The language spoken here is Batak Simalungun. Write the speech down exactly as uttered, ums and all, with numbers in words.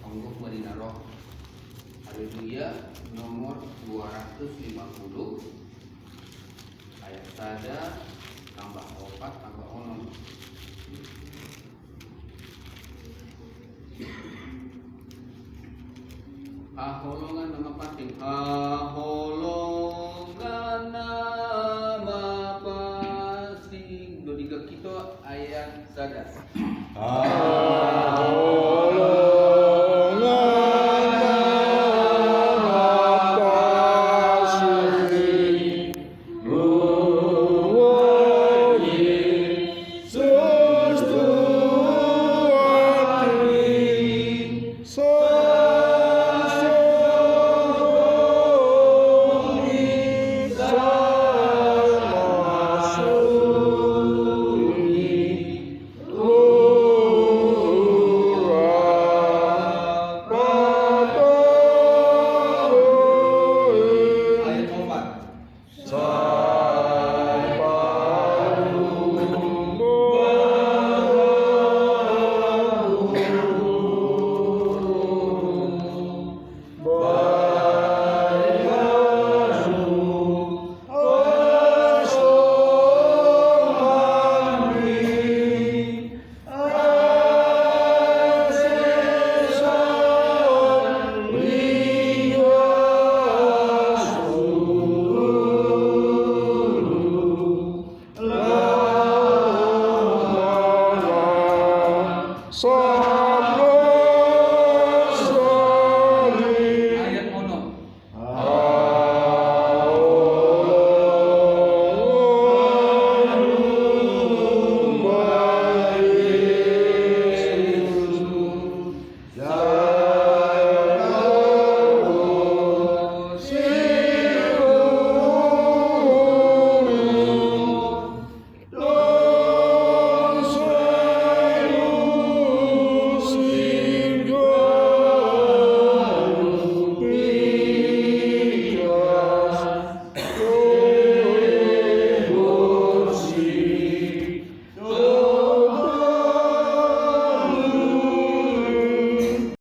Sungguh marina roh. Haleluya, nomor dua ratus lima puluh, ayat sada tambah opat tambah onom. Haholongan na mapasing. Haholongan na mapasing. Dua tiga kita ayat sada. Ayat opat.